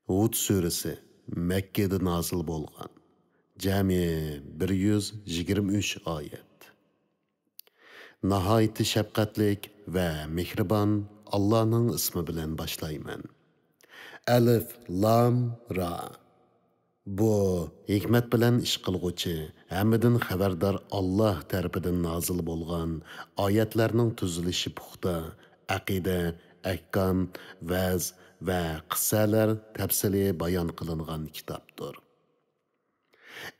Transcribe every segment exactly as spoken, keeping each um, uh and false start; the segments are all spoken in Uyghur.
ھۇد سۈرىسى، مەككىدە نازىل بولغان. جەمئىي بىر يۈز يىگىرمە ئۈچ ئايەت. ناھايىتى شەپقەتلىك ۋە مېھرىبان ئاللانىڭ ئىسمى بىلەن باشلايمەن. ئەلىف، لام، را. بۇ ھېكمەت بىلەن ئىش قىلغۇچى، ھەممىدىن خەۋەردار ئاللا تەرىپىدىن نازىل بولغان، ئايەتلەرنىڭ تۈزۈلۈشى پۇختا، ئەقىدە، ئەھكام، ۋەز ۋە قىسسەلەر تەپسىلىي بايان قىلىنغان كىتابتۇر.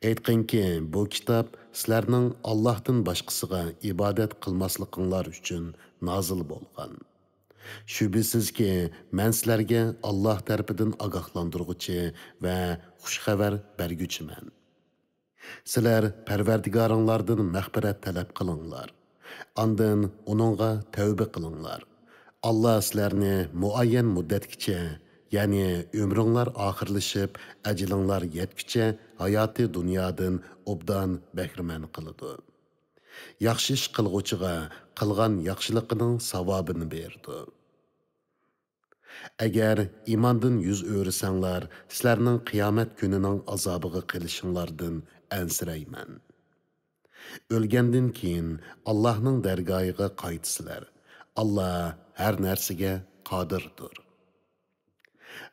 ئېيتقىنكى، بۇ كىتاب سىلەرنىڭ ئاللاھتىن باشقىسىغا ئىبادەت قىلماسلىقىڭلار ئۈچۈن نازىل بولغان. شۈبھىسىزكى، مەن سىلەرگە ئاللاھ تەرىپىدىن ئاگاھلاندۇرغۇچى ۋە خۇش خەۋەر بەرگۈچىمەن. سىلەر پەرۋەردىگارىڭلاردىن مەغپىرەت تەلەپ قىلىڭلار. ئاندىن ئۇنىڭغا تەۋبە قىلىڭلار. ئاللا سىلەرنى مۇئەييەن مۇددەتكىچە، يەنى ئۆمرۈڭلار ئاخىرلىشىپ، ئەجىلىڭلار يەتكۈچە ھاياتى دۇنيادىن ئوبدان بەھرىمەن قىلىدۇ. ياخشى ئىش قىلغۇچىغا قىلغان ياخشىلىقىنىڭ ساۋابىنى بېرىدۇ. ئەگەر ئىماندىن يۈز ئۆرۈسەڭلار، سىلەرنىڭ قىيامەت كۈنىنىڭ ئازابىغا قېلىشىڭلاردىن ئەنسىرەيمەن. ئۆلگەندىن كېيىن ئاللاھنىڭ دەرگاھىغا قايتىسىلەر. ئاللا ھەر نەرسىگە قادىردۇر.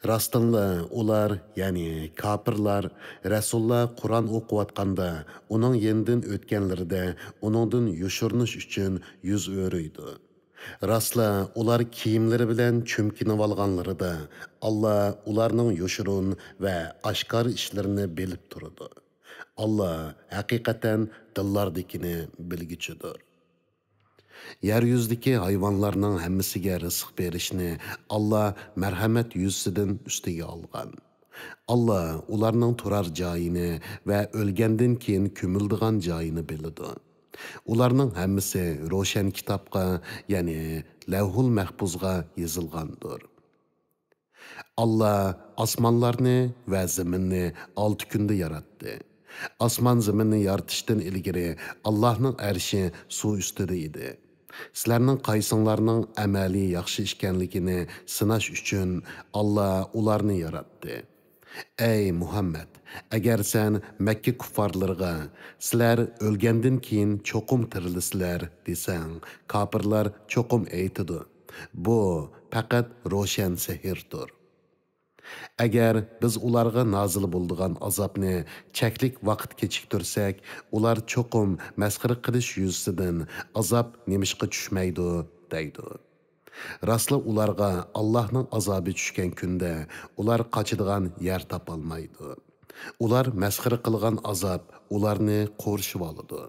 راستىنلا ئۇلار، يەنى كاپىرلار، رەسۇللار قۇرئان ئوقۇۋاتقاندا، ئۇنىڭ يېنىدىن ئۆتكەنلىرىدە ئۇنىڭدىن يوشۇرۇنۇش ئۈچۈن يۈز ئۆرۈيدۇ. راستلا ئۇلار كىيىملىرى بىلەن چۈمكىنىۋالغانلىرىدا، ئاللا ئۇلارنىڭ يوشۇرۇن ۋە ئاشكارا ئىشلىرىنى بىلىپ تۇرىدۇ. ئاللا ھەقىقەتەن دىللاردىكىنى بىلگۈچىدۇر. يەر يۈزىدىكى ھايۋانلارنىڭ ھەممىسىگە رىزىق بېرىشنى ئاللا مەرھەمەت يۈزىسىدىن ئۈستىگە ئالغان. ئاللا ئۇلارنىڭ تۇرار جايىنى ۋە ئۆلگەندىن كېيىن كۆمۈلىدىغان جايىنى بىلىدۇ. ئۇلارنىڭ ھەممىسى روشەن كىتابقا، يەنى لەۋھۇل مەھپۇزغا يېزىلغاندۇر. ئاللا ئاسمانلارنى ۋە زېمىننى ئالتە كۈندە ياراتتى. ئاسمان زېمىننى يارىتىشتىن ئىلگىرى ئاللانىڭ ئەرشى سۇ ئۈستىدە ئىدى. سىلەرنىڭ قايسىڭلارنىڭ ئەمەلى ياخشى ئىكەنلىكىنى سىناش ئۈچۈن ئاللا ئۇلارنى ياراتتى. ئەي مۇھەممەد، ئەگەر سەن مەككە كۇففارلىرىغا، سىلەر ئۆلگەندىن كېيىن چوقۇم تىرىلىسىلەر دېسەڭ، كاپىرلار چوقۇم ئېيتىدۇ، بۇ پەقەت روشەن سېھىردۇر. ئەگەر بىز ئۇلارغا نازىل بولىدىغان ئازابنى چەكلىك ۋاقىت كېچىكتۈرسەك، ئۇلار چوقۇم مەسخىرە قىلىش يۈزىسىدىن ئازاب نېمىشقا چۈشمەيدۇ دەيدۇ. راستلا ئۇلارغا ئاللاھنىڭ ئازابى چۈشكەن كۈندە ئۇلار قاچىدىغان يەر تاپالمايدۇ. ئۇلار مەسخىرە قىلغان ئازاب ئۇلارنى قورشىۋالىدۇ.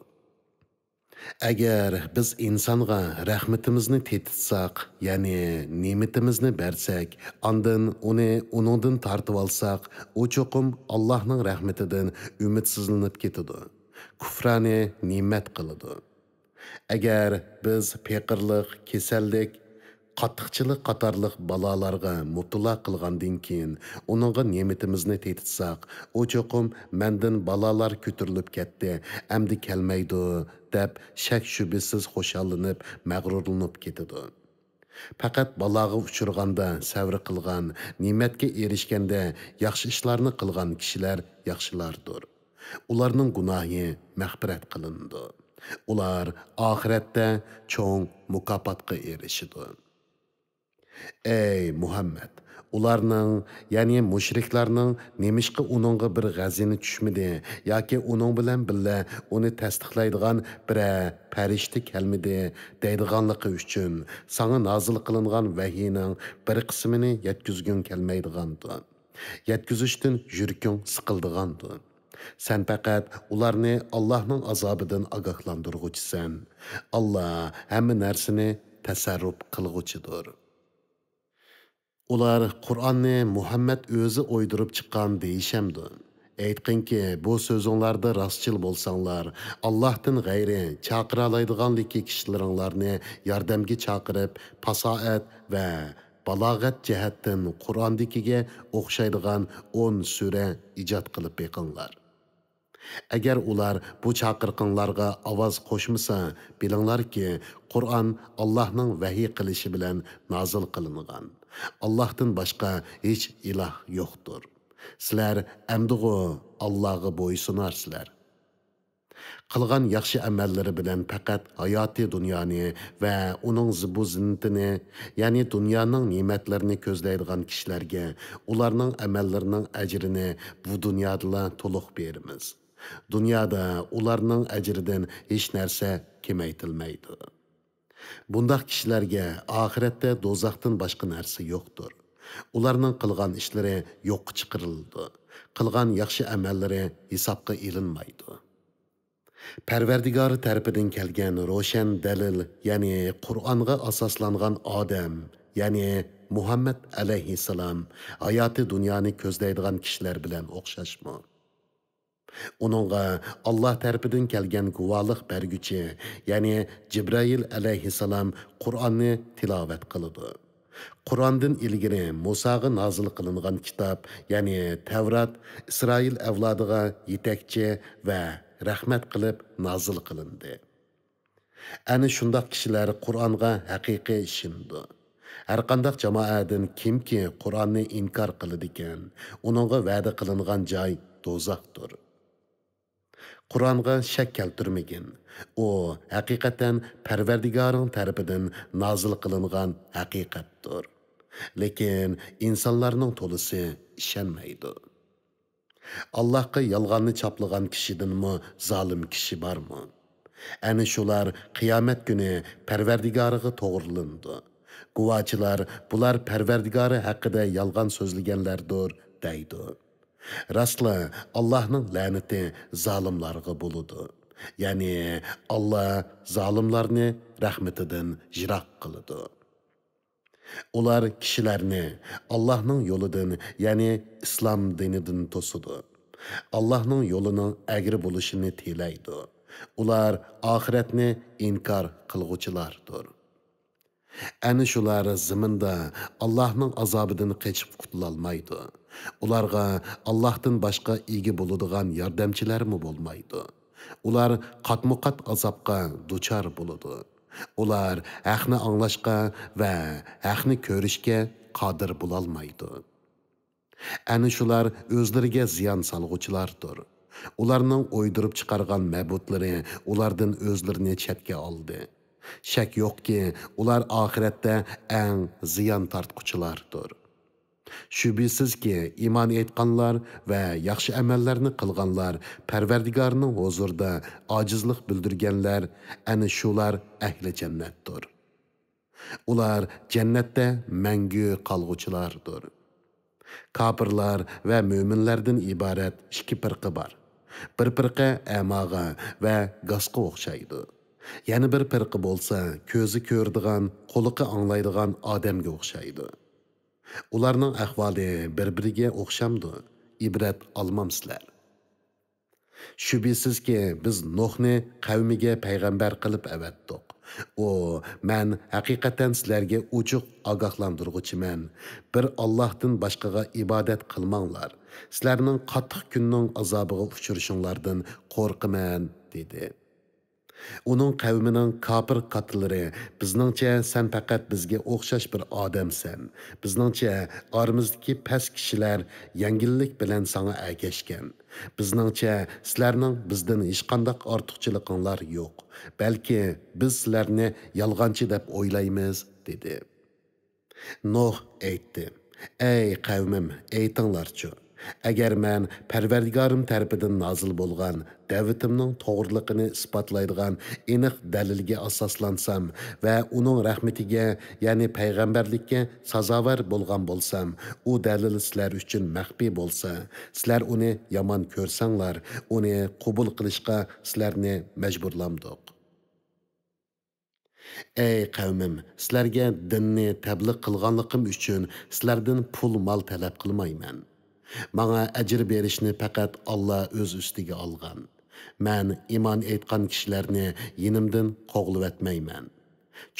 ئەگەر بىز ئىنسانغا رەھمىتىمىزنى تېتىتساق، يەنى نېمىتىمىزنى بەرسەك، ئاندىن ئۇنى ئۇنىڭدىن تارتىۋالساق، ئۇ چوقۇم ئاللاھنىڭ رەھمىتىدىن ئۈمىدسىزلىنىپ كېتىدۇ. كۇفرانى نېمەت قىلىدۇ. ئەگەر بىز پېقىرلىق، كېسەللىك، قاتتىقچىلىق قاتارلىق بالالارغا مۇپتىلا قىلغاندىن كېيىن، ئۇنىڭغا نېمىتىمىزنى تېتىتساق، ئۇ چوقۇم مەندىن بالالار كۆتۈرۈلۈپ كەتتى، ئەمدى كەلمەيدۇ، دەپ شەك-شۈبھىسىز خۇشاللىنىپ، مەغرۇرلىنىپ كېتىدۇ. پەقەت بالاغا ئۇچرىغاندا سەۋر قىلغان، نېمەتكە ئېرىشكەندە ياخشى ئىشلارنى قىلغان كىشىلەر ياخشىلاردۇر. ئۇلارنىڭ گۇناھى مەغپىرەت قىلىنىدۇ. ئۇلار ئاخىرەتتە چوڭ مۇكاپاتقا ئېرىشىدۇ. ئەي مۇھەممەد! ئۇلارنىڭ، يەنى مۇشرىكلارنىڭ نېمىشقا ئۇنىڭغا بىر غەزىنە چۈشمىدى ياكى ئۇنىڭ بىلەن بىللە ئۇنى تەستىقلايدىغان بىرەر پەرىشتە كەلمىدى دەيدىغانلىقى ئۈچۈن، ساڭا نازىل قىلىنغان ۋەھىينىڭ بىر قىسمىنى يەتكۈزگۈڭ كەلمەيدىغاندۇ. يەتكۈزۈشتىن يۈرىكىڭ سىقىلىدىغاندۇ. سەن پەقەت ئۇلارنى ئاللاھنىڭ ئازابىدىن ئاگاھلاندۇرغۇچىسەن. ئاللا ھەممە نەرسىنى تەسەررۇپ قىلغۇچىدۇر. ئۇلار قۇرئاننى مۇھەممەد ئۆزى ئويدۇرۇپ چىققان دېيىشەمدۇ؟ ئېيتقىنكى، بۇ سۆزۈڭلاردا راستچىل بولساڭلار، ئاللاھتىن غەيرى چاقىرالايدىغانلىكى كىشىلىرىڭلارنى ياردەمگە چاقىرىپ، پاساھەت ۋە بالاغەت جەھەتتىن قۇرئاندىكىگە ئوخشايدىغان ئون سۈرە ئىجاد قىلىپ بېقىڭلار. ئەگەر ئۇلار بۇ چاقىرىقىڭلارغا ئاۋاز قوشمىسا، بىلىڭلاركى، قۇرئان ئاللاھنىڭ ۋەھىي قىلىشى بىلەن نازىل قىلىنغان. ئاللاھتىن باشقا ھېچ ئىلاھ يوقتۇر. سىلەر ئەمدىغۇ ئاللاغا بويسۇنارسىلەر. قىلغان ياخشى ئەمەللىرى بىلەن پەقەت ھاياتىي دۇنيانى ۋە ئۇنىڭ زىبۇ زىننىتىنى، يەنى دۇنيانىڭ نېمەتلىرىنى كۆزلەيدىغان كىشىلەرگە ئۇلارنىڭ ئەمەللىرىنىڭ ئەجرىنى بۇ دۇنيادىلا تولۇق بېرىمىز. دۇنيادا ئۇلارنىڭ ئەجرىدىن ھېچ نەرسە كېمەيتىلمەيدۇ. بۇنداق كىشىلەرگە ئاخىرەتتە دوزاختىن باشقا نەرسە يوقتۇر. ئۇلارنىڭ قىلغان ئىشلىرى يوققا چىقىرىلىدۇ. قىلغان ياخشى ئەمەللىرى ھېسابقا ئېلىنمايدۇ. پەرۋەردىگارى تەرىپىدىن كەلگەن روشەن دەلىل، يەنى قۇرئانغا ئاساسلانغان ئادەم، يەنى مۇھەممەد ئەلەيھىسسالام ھاياتىي دۇنيانى كۆزلەيدىغان كىشىلەر بىلەن ئوخشاشمۇ؟ ئۇنىڭغا ئاللا تەرىپىدىن كەلگەن گۇۋاھلىق بەرگۈچى، يەنى جىبرائىل ئەلەيھىسسالام قۇرئاننى تىلاۋەت قىلىدۇ. قۇرئاندىن ئىلگىرى مۇساغا نازىل قىلىنغان كىتاب، يەنى تەۋرات ئىسرائىل ئەۋلادىغا يېتەكچى ۋە رەھمەت قىلىپ نازىل قىلىندى. ئەنە شۇنداق كىشىلەر قۇرئانغا ھەقىقىي ئىشىنىدۇ. ھەرقانداق جامائەدىن كىمكى قۇرئاننى ئىنكار قىلىدىكەن، ئۇنىڭغا ۋەدە قىلىنغان جاي دوزاختۇر. قۇرئانغا شەك كەلتۈرمىگىن. ئۇ ھەقىقەتەن پەرۋەردىگارىڭ تەرىپىدىن نازىل قىلىنغان ھەقىقەتتۇر. لېكىن ئىنسانلارنىڭ تولىسى ئىشەنمەيدۇ. ئاللاھقا يالغاننى چاپلىغان كىشىدىنمۇ زالىم كىشى بارمۇ؟ ئەنە شۇلار قىيامەت كۈنى پەرۋەردىگارىغا توغرىلىنىدۇ. گۇۋاچىلار، بۇلار پەرۋەردىگارى ھەققىدە يالغان سۆزلىگەنلەردۇر، دەيدۇ. راستلا، ئاللاھنىڭ لەنىتى زالىملارغا بولىدۇ. يەنى، ئاللا زالىملارنى رەھمىتىدىن يىراق قىلىدۇ. ئۇلار كىشىلەرنى ئاللاھنىڭ يولىدىن، يەنى ئىسلام دىنىدىن توسىدۇ. ئاللاھنىڭ يولىنىڭ ئەگرى بولۇشىنى تىلەيدۇ. ئۇلار ئاخىرەتنى ئىنكار قىلغۇچىلاردۇر. ئەنە شۇلار زېمىندا ئاللاھنىڭ ئازابىدىن قېچىپ قۇتۇلالمايدۇ. ئۇلارغا ئاللاھتىن باشقا ئىگە بولىدىغان ياردەمچىلەرمۇ بولمايدۇ. ئۇلار قاتمۇقات ئازابقا دۇچار بولىدۇ. ئۇلار ھەقنى ئاڭلاشقا ۋە ھەقنى كۆرۈشكە قادىر بولالمايدۇ. ئەنە شۇلار ئۆزلىرىگە زىيان سالغۇچىلاردۇر. ئۇلارنىڭ ئويدۇرۇپ چىقارغان مەبۇدلىرى ئۇلاردىن ئۆزلىرىنى چەتكە ئالدى. شەك يوقكى، ئۇلار ئاخىرەتتە ئەڭ زىيان تارتقۇچىلاردۇر. شۈبھىسىزكى، ئىمان ئېيتقانلار ۋە ياخشى ئەمەللەرنى قىلغانلار، پەرۋەردىگارنىڭ ھۇزۇرىدا ئاجىزلىق بىلدۈرگەنلەر، ئەنە شۇلار ئەھلى جەننەتتۇر. ئۇلار جەننەتتە مەڭگۈ قالغۇچىلاردۇر. كاپىرلار ۋە مۆمىنلەردىن ئىبارەت ئىككى پىرقە بار. بىر پىرقە ئەماغا ۋە گاسقا ئوخشايدۇ. يەنە بىر پىرقە بولسا كۆزى كۆرىدىغان، قۇلىقى ئاڭلايدىغان ئادەمگە ئوخشايدۇ. ئۇلارنىڭ ئەھۋالى بىر-بىرىگە ئوخشامدۇ؟ ئىبرەت ئالمامسىلەر؟ شۈبھىسىزكى، بىز نۇھنى قەۋمىگە پەيغەمبەر قىلىپ ئەۋەتتۇق. ئۇ، مەن ھەقىقەتەن سىلەرگە ئوچۇق ئاگاھلاندۇرغۇچىمەن. بىر ئاللاھتىن باشقىغا ئىبادەت قىلماڭلار. سىلەرنىڭ قاتتىق كۈننىڭ ئازابىغا ئۇچرىشىڭلاردىن قورقىمەن، دېدى. ئۇنىڭ قەۋمىنىڭ كاپىر كاتتىلىرى، بىزنىڭچە سەن پەقەت بىزگە ئوخشاش بىر ئادەمسەن. بىزنىڭچە ئارىمىزدىكى پەس كىشىلەر يەڭگىللىك بىلەن ساڭا ئەگەشكەن. بىزنىڭچە سىلەرنىڭ بىزدىن ھېچقانداق ئارتۇقچىلىقىڭلار يوق. بەلكى بىز سىلەرنى يالغانچى دەپ ئويلايمىز، دېدى. نۇھ ئېيتتى: ئەي قەۋمىم، ئېيتىڭلارچۇ، ئەگەر مەن پەرۋەردىگارىم تەرىپىدىن نازىل بولغان دەۋىتىمنىڭ توغرىلىقىنى ئىسپاتلايدىغان ئېنىق دەلىلگە ئاساسلانسام ۋە ئۇنىڭ رەھمىتىگە، يەنى پەيغەمبەرلىككە سازاۋەر بولغان بولسام، ئۇ دەلىل سىلەر ئۈچۈن مەخپىي بولسا، سىلەر ئۇنى يامان كۆرسەڭلار، ئۇنى قوبۇل قىلىشقا سىلەرنى مەجبۇرلامدۇق؟ ئەي قەۋمىم، سىلەرگە دىننى تەبلىغ قىلغانلىقىم ئۈچۈن سىلەردىن پۇل-مال تەلەپ قىلمايمەن. ماڭا ئەجىر بېرىشنى پەقەت ئاللا ئۆز ئۈستىگە ئالغان. مەن ئىمان ئېيتقان كىشىلەرنى يېنىمدىن قوغلىۋەتمەيمەن.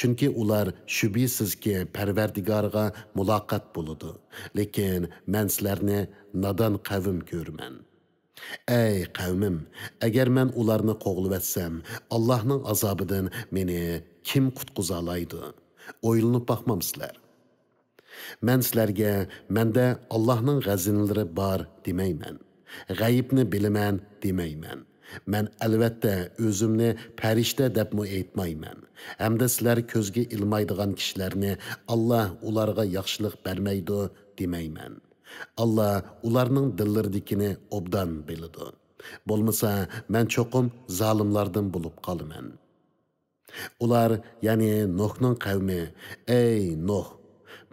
چۈنكى ئۇلار شۈبھىسىزكى پەرۋەردىگارىغا مۇلاقات بولىدۇ. لېكىن مەن سىلەرنى نادان قەۋم كۆرىمەن. ئەي قەۋمىم، ئەگەر مەن ئۇلارنى قوغلىۋەتسەم، ئاللاھنىڭ ئازابىدىن مېنى كىم قۇتقۇزالايدۇ؟ ئويلىنىپ باقمامسىلەر؟ مەن سىلەرگە مەندە ئاللاھنىڭ غەزىنىلىرى بار دېمەيمەن. غەيىبنى بىلىمەن دېمەيمەن. مەن ئەلۋەتتە ئۆزۈمنى پەرىشتە دەپمۇ ئېيتمايمەن. ھەمدە سىلەر كۆزگە ئىلمايدىغان كىشىلەرنى ئاللا ئۇلارغا ياخشىلىق بەرمەيدۇ دېمەيمەن. ئاللا ئۇلارنىڭ دىللىرىدىكىنى ئوبدان بىلىدۇ. بولمىسا مەن چوقۇم زالىملاردىن بولۇپ قالىمەن. ئۇلار، يەنى نۇھنىڭ قەۋمى، ئەي نۇھ!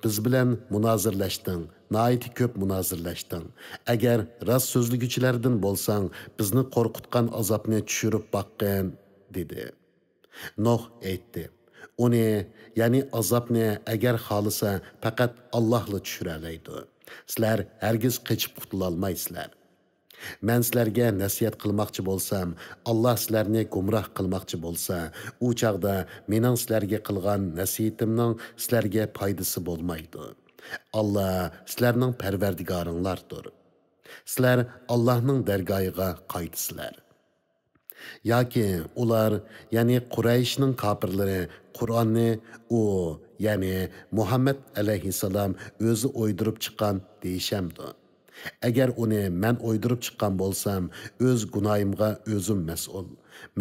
بىز بىلەن مۇنازىرىلەشتىڭ، ناھايىتى كۆپ مۇنازىرىلەشتىڭ. ئەگەر راست سۆزلىگۈچىلەردىن بولساڭ، بىزنى قورقۇتقان ئازابنى چۈشۈرۈپ باققىن، دېدى. نۇھ ئېيتتى، ئۇنى، يەنى ئازابنى ئەگەر خالىسا، پەقەت ئاللاھلا چۈشۈرەلەيدۇ. سىلەر ھەرگىز قېچىپ قۇتۇلالمايسىلەر. مەن سىلەرگە نەسىھەت قىلماقچى بولسام، ئاللا سىلەرنى گۇمراھ قىلماقچى بولسا، ئۇ چاغدا مېنىڭ سىلەرگە قىلغان نەسىھىتىمنىڭ سىلەرگە پايدىسى بولمايدۇ. ئاللا سىلەرنىڭ پەرۋەردىگارىڭلاردۇر. سىلەر ئاللاھنىڭ دەرگاھىغا قايتىسىلەر. ياكى ئۇلار، يەنى قۇرەيشنىڭ كاپىرلىرى قۇرئاننى ئۇ، يەنى مۇھەممەد ئەلەيھىسسالام ئۆزى ئويدۇرۇپ چىققان دېيىشەمدۇ؟ ئەگەر ئۇنى مەن ئويدۇرۇپ چىققان بولسام، ئۆز گۇناھىمغا ئۆزۈم مەسئۇل.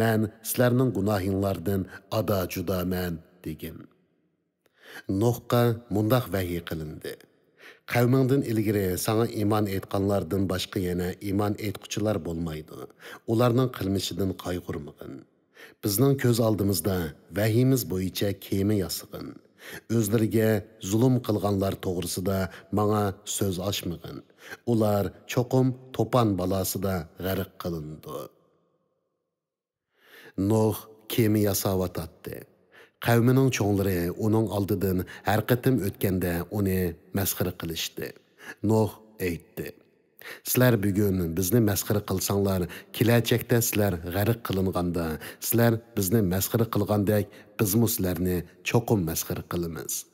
مەن سىلەرنىڭ گۇناھىڭلاردىن ئادا جۇدامەن، دېگىن. نۇھقا مۇنداق ۋەھىي قىلىندى: قەۋمىڭدىن ئىلگىرى ساڭا ئىمان ئېيتقانلاردىن باشقا يەنە ئىمان ئېيتقۇچىلار بولمايدۇ. ئۇلارنىڭ قىلمىشىدىن قايغۇرمىغىن. بىزنىڭ كۆز ئالدىمىزدا ۋەھىيىمىز بويىچە كېمە ياسىغىن. ئۆزلىرىگە زۇلۇم قىلغانلار توغرىسىدا ماڭا سۆز ئاچمىغىن. ئۇلار چوقۇم توپان بالاسىدا غەرق قىلىنىدۇ. نۇھ كېمە ياساۋاتاتتى. قەۋمىنىڭ چوڭلىرى ئۇنىڭ ئالدىدىن ھەر قېتىم ئۆتكەندە ئۇنى مەسخىرە قىلىشتى. نۇھ ئېيتتى: سىلەر بۈگۈن بىزنى مەسخىرە قىلساڭلار، كېلەچەكتە سىلەر غەرق قىلىنغاندا، سىلەر بىزنى مەسخىرە قىلغاندەك، بىزمۇ سىلەرنى چوقۇم مەسخىرە قىلىمىز.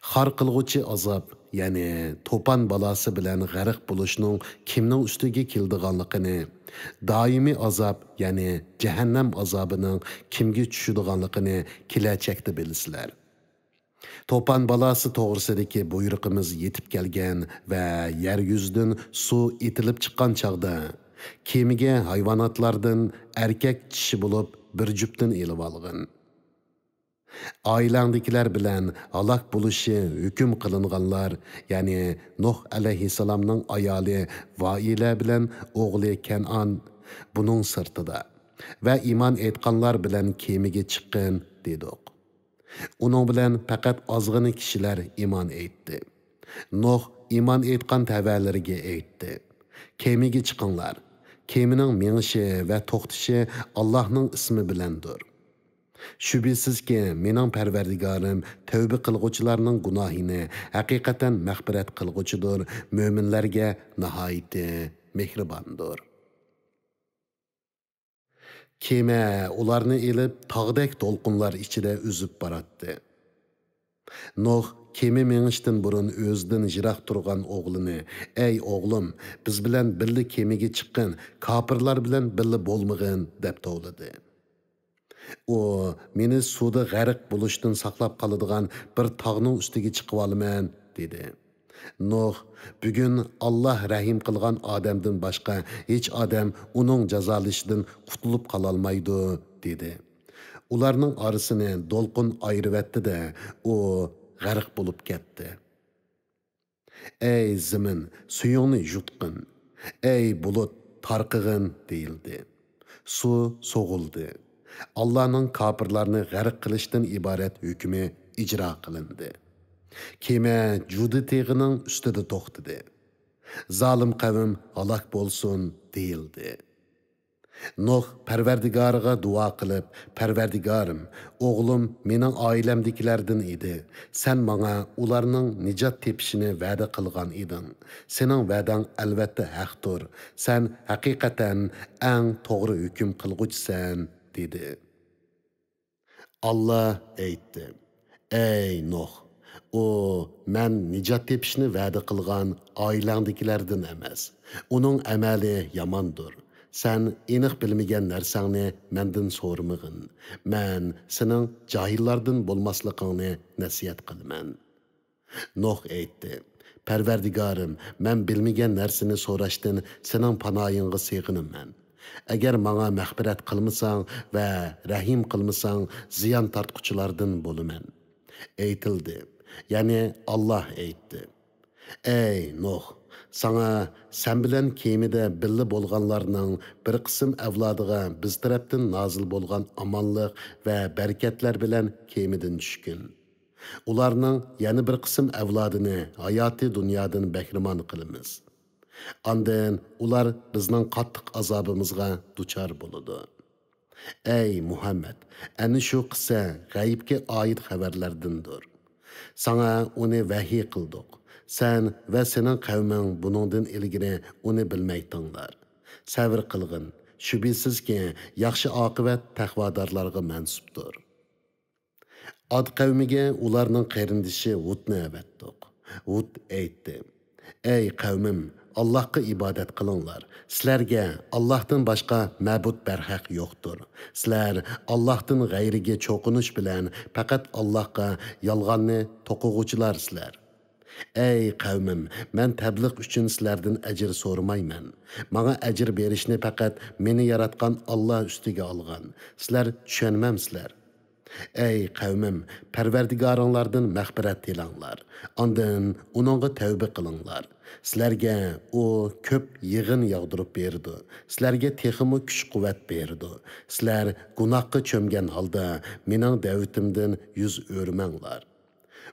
خار قىلغۇچى ئازاب، يەنى توپان بالاسى بىلەن غەرق بولۇشنىڭ كىمنىڭ ئۈستىگە كېلىدىغانلىقىنى، دائىمىي ئازاب، يەنى جەھەننەم ئازابىنىڭ كىمگە چۈشىدىغانلىقىنى كېلەچەكتە بىلىسىلەر. توپان بالاسى توغرىسىدىكى بۇيرۇقىمىز يېتىپ كەلگەن ۋە يەر يۈزىدىن سۇ ئېتىلىپ چىققان چاغدا، كېمىگە ھايۋاناتلاردىن ئەركەك چىشى بولۇپ بىر جۈپتىن ئېلىۋالغىن. ئائىلەڭدىكىلەر بىلەن ھالاك بولۇشى ھۆكۈم قىلىنغانلار، يەنى نۇھ ئەلەيھىسسالامنىڭ ئايالى ۋائىلە بىلەن ئوغلى كەنئان بۇنىڭ سىرتىدا، ۋە ئىمان ئېيتقانلار بىلەن كېمىگە چىققىن، دېدۇق. ئۇنىڭ بىلەن پەقەت ئازغىنە كىشىلەر ئىمان ئېيتتى. نۇھ ئىمان ئېيتقان تەۋەلىرىگە ئېيتتى: كېمىگە چىقىڭلار. كېمىنىڭ مېڭىشى ۋە توختىشى ئاللاھنىڭ ئىسمى بىلەندۇر. شۈبھىسىزكى، مېنىڭ پەرۋەردىگارىم تەۋبە قىلغۇچىلارنىڭ گۇناھىنى ھەقىقەتەن مەغپىرەت قىلغۇچىدۇر، مۆمىنلەرگە ناھايىتى مېھرىباندۇر. كېمە ئۇلارنى ئېلىپ، تاغدەك دولقۇنلار ئىچىدە ئۈزۈپ باراتتى. نۇھ كېمە مېڭىشتىن بۇرۇن ئۆزىدىن يىراق تۇرغان ئوغلىنى، ئەي ئوغلۇم، بىز بىلەن بىللە كېمىگە چىققىن، كاپىرلار بىلەن بىللە بولمىغىن، دەپ توۋلىدى. ئۇ، مېنى سۇدا غەرق بولۇشتىن ساقلاپ قالىدىغان بىر تاغنىڭ ئۈستىگە چىقىۋالىمەن، دېدى. نۇھ، بۈگۈن ئاللاھ رەھىم قىلغان ئادەمدىن باشقا ھېچ ئادەم ئۇنىڭ جازالىشىدىن قۇتۇلۇپ قالالمايدۇ، دېدى. ئۇلارنىڭ ئارىسىنى دولقۇن ئايرىۋەتتى-دە، ئۇ غەرق بولۇپ كەتتى. ئەي زېمىن، سۈيۈڭنى يۇتقىن. ئەي بۇلۇت، تارقىغىن، دېيىلدى. سۇ سوغۇلدى. ئاللانىڭ كاپىرلارنى غەرق قىلىشتىن ئىبارەت ھۆكمى ئىجرا قىلىندى. كېمە جۇدى تېغىنىڭ ئۈستىدە توختىدى. زالىم قەۋم ھالاك بولسۇن، دېيىلدى. نۇھ پەرۋەردىگارىغا دۇئا قىلىپ، پەرۋەردىگارىم، ئوغلۇم مېنىڭ ئائىلەمدىكىلەردىن ئىدى. سەن ماڭا ئۇلارنىڭ نىجات تېپىشىنى ۋەدە قىلغان ئىدىڭ. سېنىڭ ۋەدەڭ ئەلۋەتتە ھەقتۇر. سەن ھەقىقەتەن ئەڭ توغرا ھۆكۈم قىلغۇچىسەن، دېدى. ئاللا ئېيتتى: ئەي نۇھ، ئۇ مەن نىجات تېپىشنى ۋەدە قىلغان ئائىلەڭدىكىلەردىن ئەمەس. ئۇنىڭ ئەمەلى ياماندۇر. سەن ئېنىق بىلمىگەن نەرسەڭنى مەندىن سورىمىغىن. مەن سېنىڭ جاھىللاردىن بولماسلىقىڭنى نەسىھەت قىلىمەن. نۇھ ئېيتتى: پەرۋەردىگارىم، مەن بىلمىگەن نەرسىنى سوراشتىن سېنىڭ پاناھىڭغا سېغىنىمەن. ئەگەر ماڭا مەغپىرەت قىلمىساڭ ۋە رەھىم قىلمىساڭ، زىيان تارتقۇچىلاردىن بولىمەن. ئېيتىلدى، يەنى ئاللاھ ئېيتتى: ئەي نۇھ، ساڭا سەن بىلەن كېمىدە بىللە بولغانلارنىڭ بىر قىسىم ئەۋلادىغا بىز تەرەپتىن نازىل بولغان ئامانلىق ۋە بەرىكەتلەر بىلەن كېمىدىن چۈشكىن. ئۇلارنىڭ يەنە بىر قىسىم ئەۋلادىنى ھاياتىي دۇنيادىن بەھرىمەن قىلىمىز. ئاندىن ئۇلار بىزنىڭ قاتتىق ئازابىمىزغا دۇچار بولىدۇ. ئەي مۇھەممەد، ئەنە شۇ قىسسە غەيىبكە ئائىت خەۋەرلەردىندۇر. ساڭا ئۇنى ۋەھىي قىلدۇق. سەن ۋە سېنىڭ قەۋمىڭ بۇنىڭدىن ئىلگىرى ئۇنى بىلمەيتتىڭلار. سەۋر قىلغىن، شۈبھىسىزكى، ياخشى ئاقىۋەت تەقۋادارلارغا مەنسۇپتۇر. ئاد قەۋمىگە ئۇلارنىڭ قېرىندىشى ھۇدنى ئەۋەتتۇق. ھۇد ئېيتتى: ئەي قەۋمىم، ئاللاھقا ئىبادەت قىلىڭلار. سىلەرگە ئاللاھتىن باشقا مەبۇد بەرھەق يوقتۇر. سىلەر ئاللاھتىن غەيرىگە چوقۇنۇش بىلەن پەقەت ئاللاھقا يالغاننى توقۇغۇچىلارسىلەر. ئەي قەۋمىم، مەن تەبلىغ ئۈچۈن سىلەردىن ئەجىر سورىمايمەن. ماڭا ئەجىر بېرىشنى پەقەت مېنى ياراتقان ئاللاھ ئۈستىگە ئالغان. سىلەر چۈشەنمەمسىلەر؟ ئەي قەۋمىم، پەرۋەردىگارىڭلاردىن مەغپىرەت تىلەڭلار. ئاندىن ئۇنىڭغا تەۋبە قىلىڭلار. سىلەرگە ئۇ كۆپ يېغىن ياغدۇرۇپ بېرىدۇ. سىلەرگە تېخىمۇ كۈچ-قۇۋۋەت بېرىدۇ. سىلەر گۇناھقا چۆمگەن ھالدا مېنىڭ دەۋىتىمدىن يۈز ئۆرۈمەڭلار.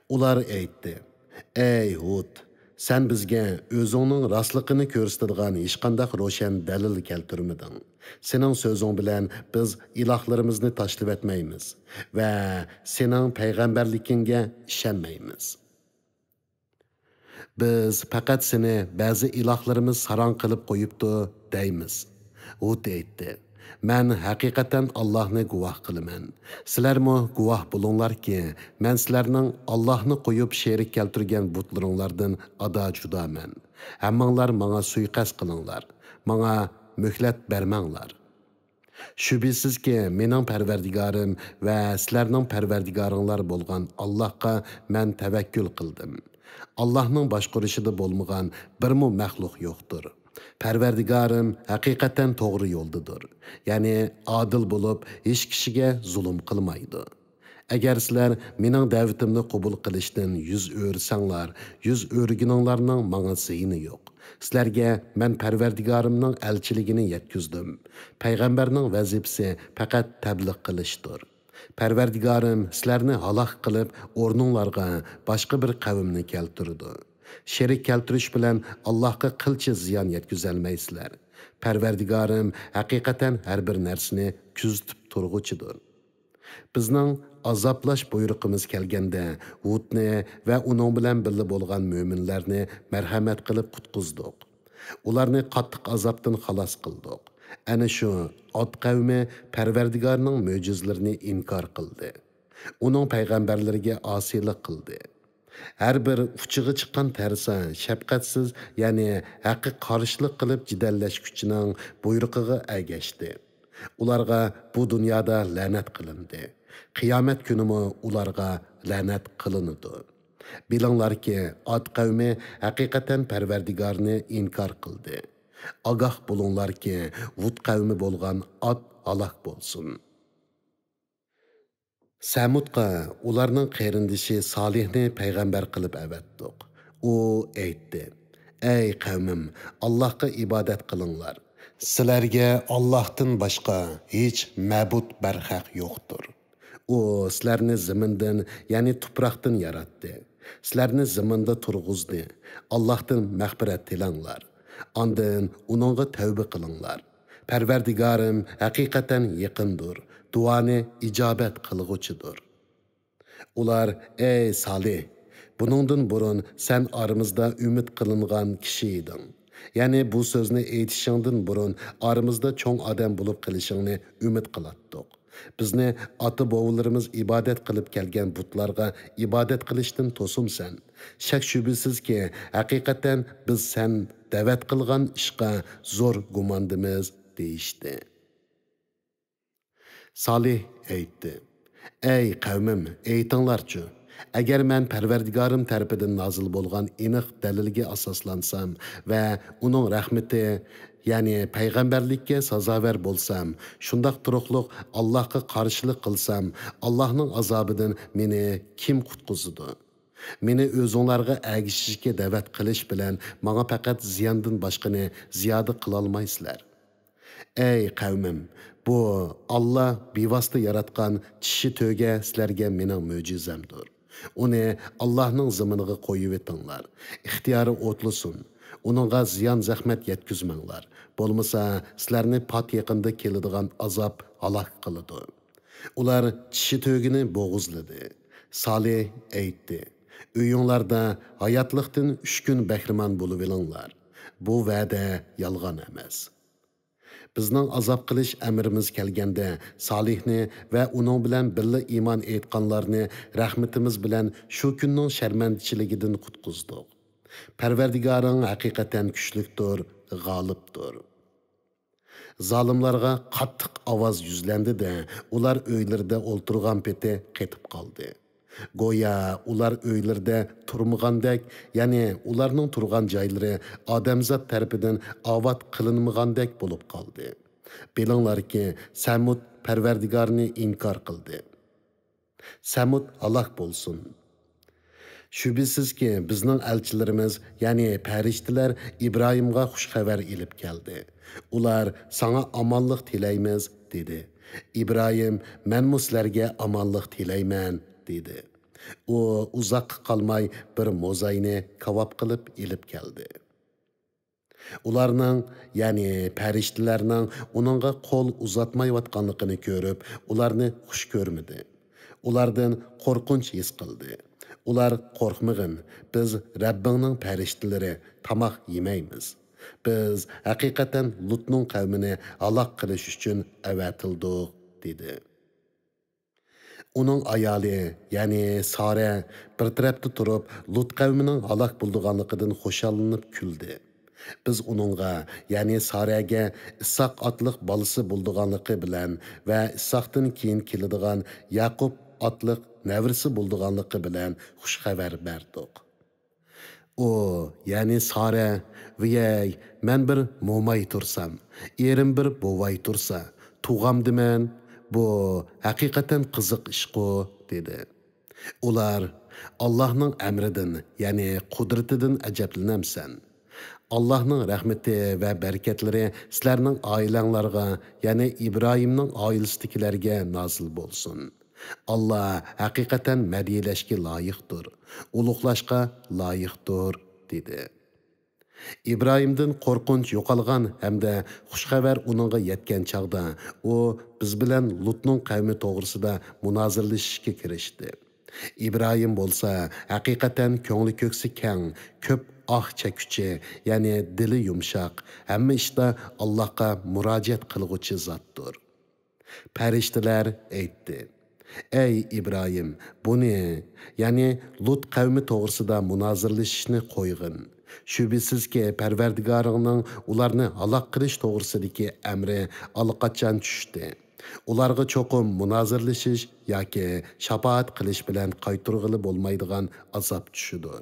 ئۇلار ئېيتتى: ئەي ھۇد، سەن بىزگە ئۆزۈڭنىڭ راستلىقىنى كۆرسىتىدىغان ھېچقانداق روشەن دەلىل كەلتۈرمىدىڭ. سېنىڭ سۆزۈڭ بىلەن بىز ئىلاھلىرىمىزنى تاشلىۋەتمەيمىز ۋە سېنىڭ پەيغەمبەرلىكىڭگە ئىشەنمەيمىز. بىز پەقەت سېنى بەزى ئىلاھلىرىمىز ساراڭ قىلىپ قويۇپتۇ دەيمىز. ھۇد ئېيتتى: مەن ھەقىقەتەن ئاللاھنى گۇۋاھ قىلىمەن. سىلەرمۇ گۇۋاھ بولۇڭلاركى، مەن سىلەرنىڭ ئاللاھنى قويۇپ شېرىك كەلتۈرگەن بۇتلىرىڭلاردىن ئادا-جۇدامەن. ھەممىڭلار ماڭا سۇيىقەست قىلىڭلار، ماڭا مۆھلەت بەرمەڭلار. شۈبھىسىزكى، مېنىڭ پەرۋەردىگارىم ۋە سىلەرنىڭ پەرۋەردىگارىڭلار بولغان ئاللاھقا مەن تەۋەككۈل قىلدىم. ئاللاھنىڭ باشقۇرۇشىدا بولمىغان بىرمۇ مەخلۇق يوقتۇر. پەرۋەردىگارىم ھەقىقەتەن توغرا يولدىدۇر. يەنى ئادىل بولۇپ، ھېچ كىشىگە زۇلۇم قىلمايدۇ. ئەگەر سىلەر مېنىڭ دەۋىتىمنى قوبۇل قىلىشتىن يۈز ئۆرۈسەڭلار، يۈز ئۆرۈگىنىڭلارنىڭ ماڭا زىيىنى يوق. سىلەرگە مەن پەرۋەردىگارىمنىڭ ئەلچىلىكىنى يەتكۈزدۈم. پەيغەمبەرنىڭ ۋەزىپىسى پەقەت تەبلىغ قىلىشتۇر. پەرۋەردىگارىم سىلەرنى ھالاك قىلىپ، ئورنۇڭلارغا باشقا بىر قەۋمنى كەلتۈرىدۇ. شېرىك كەلتۈرۈش بىلەن ئاللاھقا قىلچە زىيان يەتكۈزەلمەيسىلەر. پەرۋەردىگارىم ھەقىقەتەن ھەر بىر نەرسىنى كۆزىتىپ تۇرغۇچىدۇر. بىزنىڭ ئازابلاش بۇيرۇقىمىز كەلگەندە، ھۇدنى ۋە ئۇنىڭ بىلەن بىللە بولغان مۆمىنلەرنى مەرھەمەت قىلىپ قۇتقۇزدۇق. ئۇلارنى قاتتىق ئازابتىن خالاس قىلدۇق. ئەنە شۇ ئاد قەۋمى پەرۋەردىگارنىڭ مۆجىزىلىرىنى ئىنكار قىلدى. ئۇنىڭ پەيغەمبەرلىرىگە ئاسىيلىق قىلدى. ھەر بىر ئۇچىغا چىققان تەرسا، شەپقەتسىز، يەنى ھەققە قارشىلىق قىلىپ جېدەللەشكۈچىنىڭ بۇيرۇقىغا ئەگەشتى. ئۇلارغا بۇ دۇنيادا لەنەت قىلىندى. قىيامەت كۈنىمۇ ئۇلارغا لەنەت قىلىنىدۇ. بىلىڭلاركى، ئاد قەۋمى ھەقىقەتەن پەرۋەردىگارنى ئىنكار قىلدى. ئاگاھ بولۇڭلاركى، ھۇد قەۋمى بولغان ئاد ھالاك بولسۇن. سەمۇدقا ئۇلارنىڭ قېرىندىشى سالىھنى پەيغەمبەر قىلىپ ئەۋەتتۇق. ئۇ ئېيتتى: ئەي قەۋمىم، ئاللاھقا ئىبادەت قىلىڭلار. سىلەرگە ئاللاھتىن باشقا ھېچ مەبۇد بەرھەق يوقتۇر. ئۇ سىلەرنى زېمىندىن، يەنى تۇپراقتىن ياراتتى. سىلەرنى زېمىندا تۇرغۇزدى. ئاللاھتىن مەغپىرەت تىلەڭلار. ئاندىن ئۇنىڭغا تەۋبە قىلىڭلار. پەرۋەردىگارىم ھەقىقەتەن يېقىندۇر، دۇئانى ئىجابەت قىلغۇچىدۇر. ئۇلار: ئەي سالىھ، بۇنىڭدىن بۇرۇن سەن ئارىمىزدا ئۈمىد قىلىنغان كىشى ئىدىڭ. يەنى بۇ سۆزنى ئېيتىشىڭدىن بۇرۇن ئارىمىزدا چوڭ ئادەم بولۇپ قېلىشىڭنى ئۈمىد قىلاتتۇق. بىزنى ئاتا-بوۋىلىرىمىز ئىبادەت قىلىپ كەلگەن بۇتلارغا ئىبادەت قىلىشتىن توسۇمسەن؟ شەك-شۈبھىسىزكى، ھەقىقەتەن بىز سەن دەۋەت قىلغان ئىشقا زور گۇماندىمىز، دېيىشتى. سالىھ ئېيتتى: ئەي قەۋمىم، ئېيتىڭلارچۇ، ئەگەر مەن پەرۋەردىگارىم تەرىپىدىن نازىل بولغان ئېنىق دەلىلگە ئاساسلانسام ۋە ئۇنىڭ رەھمىتى، يەنى پەيغەمبەرلىككە سازاۋەر بولسام، شۇنداق تۇرۇقلۇق ئاللاھقا قارشىلىق قىلسام، ئاللاھنىڭ ئازابىدىن مېنى كىم قۇتقۇزىدۇ؟ مېنى ئۆزۈڭلارغا ئەگىشىشكە دەۋەت قىلىش بىلەن ماڭا پەقەت زىياندىن باشقىنى زىيادە قىلالمايسىلەر. ئەي قەۋمىم، بۇ ئاللا بىۋاسىتە ياراتقان چىشى تۆگە سىلەرگە مېنىڭ مۆجىزەمدۇر. ئۇنى ئاللاھنىڭ زېمىنىغا قويۇۋېتىڭلار. ئىختىيارى ئوتلىسۇن. ئۇنىڭغا زىيان-زەخمەت يەتكۈزمەڭلار. بولمىسا، سىلەرنى پات يېقىندا كېلىدىغان ئازاب ھالاك قىلىدۇ. ئۇلار چىشى تۆگىنى بوغۇزلىدى. سالىھ ئېيتتى: ئۆيۈڭلاردا ھاياتلىقتىن ئۈچ كۈن بەھرىمەن بولۇۋېلىڭلار. بۇ ۋەدە يالغان ئەمەس. بىزنىڭ ئازاب قىلىش ئەمرىمىز كەلگەندە، سالىھنى ۋە ئۇنىڭ بىلەن بىللە ئىمان ئېيتقانلارنى رەھمىتىمىز بىلەن شۇ كۈننىڭ شەرمەندىچىلىكىدىن قۇتقۇزدۇق. پەرۋەردىگارىڭ ھەقىقەتەن كۈچلۈكتۇر، غالىبتۇر. زالىملارغا قاتتىق ئاۋاز يۈزلەندى-دە، ئۇلار ئۆيلىرىدە ئولتۇرغان پېتى قېتىپ قالدى. گويا ئۇلار ئۆيلىرىدە تۇرمىغاندەك، يەنى ئۇلارنىڭ تۇرغان جايلىرى ئادەمزات تەرىپىدىن ئاۋات قىلىنمىغاندەك بولۇپ قالدى. بىلىڭلاركى، سەمۇد پەرۋەردىگارنى ئىنكار قىلدى. سەمۇد ھالاك بولسۇن! شۈبھىسىزكى، بىزنىڭ ئەلچىلىرىمىز، يەنى پەرىشتىلەر ئىبراھىمغا خۇش خەۋەر ئېلىپ كەلدى. ئۇلار، «ساڭا ئامانلىق تىلەيمىز» دېدى. ئىبراھىم، «مەنمۇ سىلەرگە ئامانلىق تىلەيمەن» دېدى. ئۇ ئۇزاققا قالماي بىر موزاينى كاۋاپ قىلىپ ئېلىپ كەلدى. ئۇلارنىڭ، يەنى پەرىشتىلەرنىڭ ئۇنىڭغا قول ئۇزاتمايۋاتقانلىقىنى كۆرۈپ، ئۇلارنى خۇش كۆرمىدى. ئۇلاردىن قورقۇنچ ھېس قىلدى. ئۇلار، «قورقمىغىن، بىز رەببىڭنىڭ پەرىشتىلىرى، تاماق يېمەيمىز. بىز ھەقىقەتەن لۇتنىڭ قەۋمىنى ھالاك قىلىش ئۈچۈن ئەۋەتىلدۇق» دېدى. ئۇنىڭ ئايالى، يەنى سارە، بىر تەرەپتە تۇرۇپ، لۇت قەۋمىنىڭ ھالاك بولىدىغانلىقىدىن خۇشاللىنىپ كۈلدى. بىز ئۇنىڭغا، يەنى سارەگە ئىسھاق ئاتلىق بالىسى بولىدىغانلىقى بىلەن ۋە ئىسھاقتىن كېيىن كېلىدىغان ياقۇپ ئاتلىق نەۋرىسى بولىدىغانلىقى بىلەن خۇش خەۋەر بەردۇق. ئۇ، يەنى سارە، «ۋىيەي، مەن بىر موماي تۇرسام، ئېرىم بىر بوۋاي تۇرسا، تۇغامدىمەن؟ بۇ ھەقىقەتەن قىزىق ئىشقۇ» دېدى. ئۇلار، «ئاللاھنىڭ ئەمرىدىن، يەنى قۇدرىتىدىن ئەجەبلىنەمسەن؟ ئاللاھنىڭ رەھمىتى ۋە بەرىكەتلىرى سىلەرنىڭ ئائىلەڭلارغا، يەنى ئىبراھىمنىڭ ئائىلىسىدىكىلەرگە نازىل بولسۇن. ئاللا ھەقىقەتەن مەدھىيەلەشكە لايىقتۇر، ئۇلۇغلاشقا لايىقتۇر» دېدى. ئىبراھىمدىن قورقۇنچ يوقالغان ھەمدە خۇش خەۋەر ئۇنىڭغا يەتكەن چاغدا، ئۇ بىز بىلەن لۇتنىڭ قەۋمى توغرىسىدا مۇنازىرىلىشىشكە كىرىشتى. ئىبراھىم بولسا ھەقىقەتەن كۆڭلى كۆكسى كەڭ، كۆپ ئاھ چەككۈچى، يەنى دىلى يۇمشاق، ھەممە ئىشتا ئاللاھقا مۇراجىئەت قىلغۇچى زاتتۇر. پەرىشتىلەر ئېيتتى: «ئەي ئىبراھىم، بۇنى، يەنى لۇت قەۋمى توغرىسىدا مۇنازىرىلىشىشنى قويغىن. شۈبھىسىزكى، پەرۋەردىگارىڭنىڭ ئۇلارنى ھالاك قىلىش توغرىسىدىكى ئەمرى ئاللىقاچان چۈشتى. ئۇلارغا چوقۇم مۇنازىرىلىشىش ياكى شاپائەت قىلىش بىلەن قايتۇرغىلى بولمايدىغان ئازاب چۈشىدۇ.»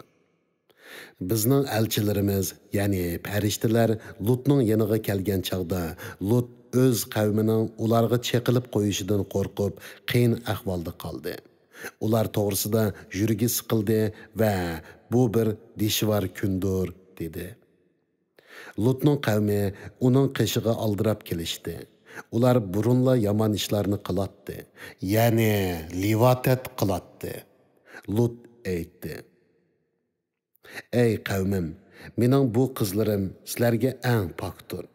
بىزنىڭ ئەلچىلىرىمىز، يەنى پەرىشتىلەر لۇتنىڭ يېنىغا كەلگەن چاغدا، لۇت ئۆز قەۋمىنىڭ ئۇلارغا چېقىلىپ قويۇشىدىن قورقۇپ، قىيىن ئەھۋالدا قالدى. ئۇلار توغرىسىدا يۈرىكى سىقىلدى ۋە «بۇ بىر دىشۋار كۈندۇر» دېدى. لۇتنىڭ قەۋمى ئۇنىڭ قېشىغا ئالدىراپ كېلىشتى. ئۇلار بۇرۇنلا يامان ئىشلارنى قىلاتتى، يەنى لىۋاتەت قىلاتتى. لۇت ئېيتتى: «ئەي قەۋمىم، مېنىڭ بۇ قىزلىرىم سىلەرگە ئەڭ پاكتۇر.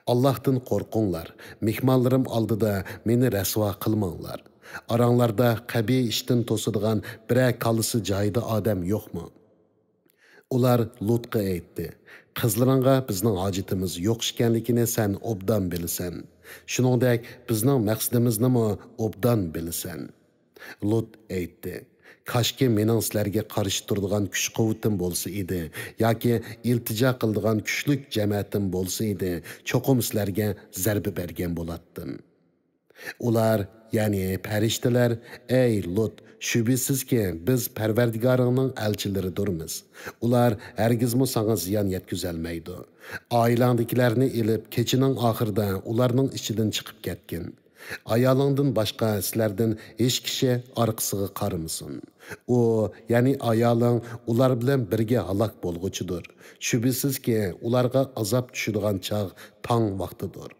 ئاللاھتىن قورقۇڭلار، مېھمانلىرىم ئالدىدا مېنى رەسۋا قىلماڭلار. ئاراڭلاردا قەبىھ ئىشتىن توسىدىغان بىرەر كاللىسى جايىدا ئادەم يوقمۇ؟» ئۇلار لۇتقا ئېيتتى: «قىزلىرىڭغا بىزنىڭ ھاجىتىمىز يوق ئىكەنلىكىنى سەن ئوبدان بىلىسەن. شۇنىڭدەك بىزنىڭ مەقسىتىمىزنىمۇ ئوبدان بىلىسەن.» لۇت ئېيتتى: «كاشكى مېنىڭ سىلەرگە قارشى تۇرىدىغان كۈچ-قۇۋۋىتىم بولسا ئىدى، ياكى ئىلتىجا قىلىدىغان كۈچلۈك جەمەتىم بولسا ئىدى، چوقۇم سىلەرگە زەربە بەرگەن بولاتتىم.» ئۇلار، يەنى پەرىشتىلەر: «ئەي لۇت، شۈبھىسىزكى، بىز پەرۋەردىگارىڭنىڭ ئەلچىلىرىدۇرمىز. ئۇلار ھەرگىزمۇ ساڭا زىيان يەتكۈزەلمەيدۇ. ئائىلەڭدىكىلەرنى ئېلىپ، كېچىنىڭ ئاخىرىدا ئۇلارنىڭ ئىچىدىن چىقىپ كەتكىن. ئايالىڭدىن باشقا سىلەردىن ھېچ كىشى ئارقىسىغا قارىمىسۇن.» ئۇ، يەنى ئايالىڭ ئۇلار بىلەن بىرگە ھالاك بولغۇچىدۇر. شۈبھىسىزكى، ئۇلارغا ئازاب چۈشىدىغان چاغ تاڭ ۋاقتىدۇر.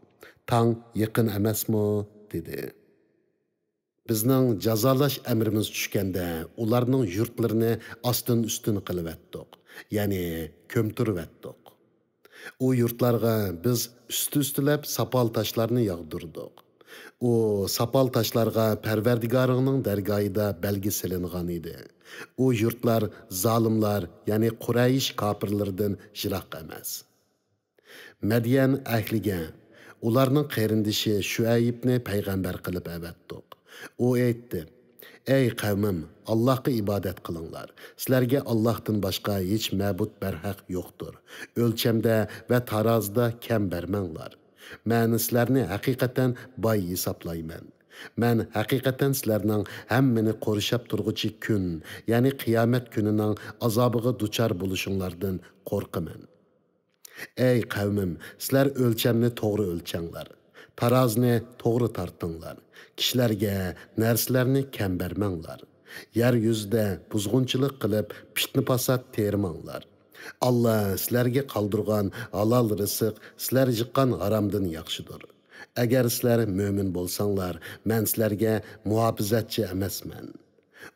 تاڭ يېقىن ئەمەسمۇ؟ دېدى. بىزنىڭ جازالاش ئەمرىمىز چۈشكەندە، ئۇلارنىڭ يۇرتلىرىنى ئاستىن-ئۈستۈن قىلىۋەتتۇق، يەنى كۆمتۈرۈۋەتتۇق. ئۇ يۇرتلارغا بىز ئۈستى-ئۈستىلەپ ساپال تاشلارنى ياغدۇردۇق. ئۇ ساپال تاشلارغا پەرۋەردىگارىڭنىڭ دەرگاھىدا بەلگە سېلىنغان ئىدى. ئۇ يۇرتلار زالىملار، يەنى قۇرەيش كاپىرلىرىدىن يىراق ئەمەس. مەديەن ئەھلىگە ئۇلارنىڭ قېرىندىشى شۇئەيىبنى پەيغەمبەر قىلىپ ئەۋەتتۇق. ئۇ ئېيتتى: «ئەي قەۋمىم، ئاللاھقا ئىبادەت قىلىڭلار. سىلەرگە ئاللاھتىن باشقا ھېچ مەبۇد بەرھەق يوقتۇر. ئۆلچەمدە ۋە تارازىدا كەم بەرمەڭلار. مەن سىلەرنى ھەقىقەتەن باي ھېسابلايمەن. مەن ھەقىقەتەن سىلەرنىڭ ھەممىنى قورشاپ تۇرغۇچى كۈن، يەنى قىيامەت كۈنىنىڭ ئازابىغا دۇچار بولۇشۇڭلاردىن قورقىمەن. ئەي قەۋمىم، سىلەر ئۆلچەمنى توغرا ئۆلچەڭلار، تارازىنى توغرا تارتىڭلار، كىشىلەرگە نەرسىلەرنى كەم بەرمەڭلار. يەر يۈزىدە بۇزغۇنچىلىق قىلىپ، پىتنە-پاسات تېرىماڭلار. ئاللا سىلەرگە قالدۇرغان ھالال رىزىق سىلەر يىغقان ھارامدىن ياخشىدۇر. ئەگەر سىلەر مۆمىن بولساڭلار، مەن سىلەرگە مۇھاپىزەتچى ئەمەسمەن.»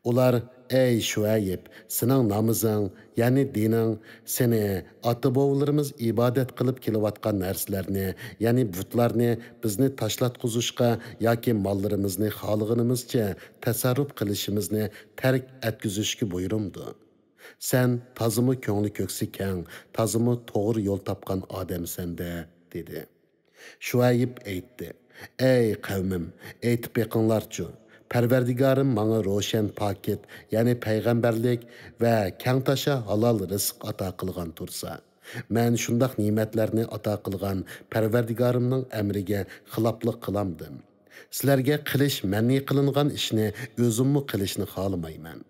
ئۇلار: «ئەي شۇئەيىب، سېنىڭ نامىزىڭ، يەنى دىنىڭ، سېنى ئاتا-بوۋىلىرىمىز ئىبادەت قىلىپ كېلىۋاتقان نەرسىلەرنى، يەنى بۇتلارنى بىزنى تاشلاتقۇزۇشقا ياكى ماللىرىمىزنى خالىغىنىمىزچە تەسەررۇپ قىلىشىمىزنى تەرك ئەتكۈزۈشكە بۇيرۇمدۇ؟ سەن تازىمۇ كۆڭلى كۆكسى كەڭ، تازىمۇ توغرا يول تاپقان ئادەمسەن-دە» دېدى. شۇئەيىب ئېيتتى: «ئەي قەۋمىم، ئېيتىپ بېقىڭلارچۇ، پەرۋەردىگارىم ماڭا روشەن پاكىت، يەنى پەيغەمبەرلىك ۋە كەڭتاشا ھالال رىزىق ئاتا قىلغان تۇرسا، مەن شۇنداق نېمەتلەرنى ئاتا قىلغان پەرۋەردىگارىمنىڭ ئەمرىگە خىلاپلىق قىلامدىم؟ سىلەرگە قىلىش مەنئى قىلىنغان ئىشنى ئۆزۈممۇ قىلىشنى خالىمايمەن.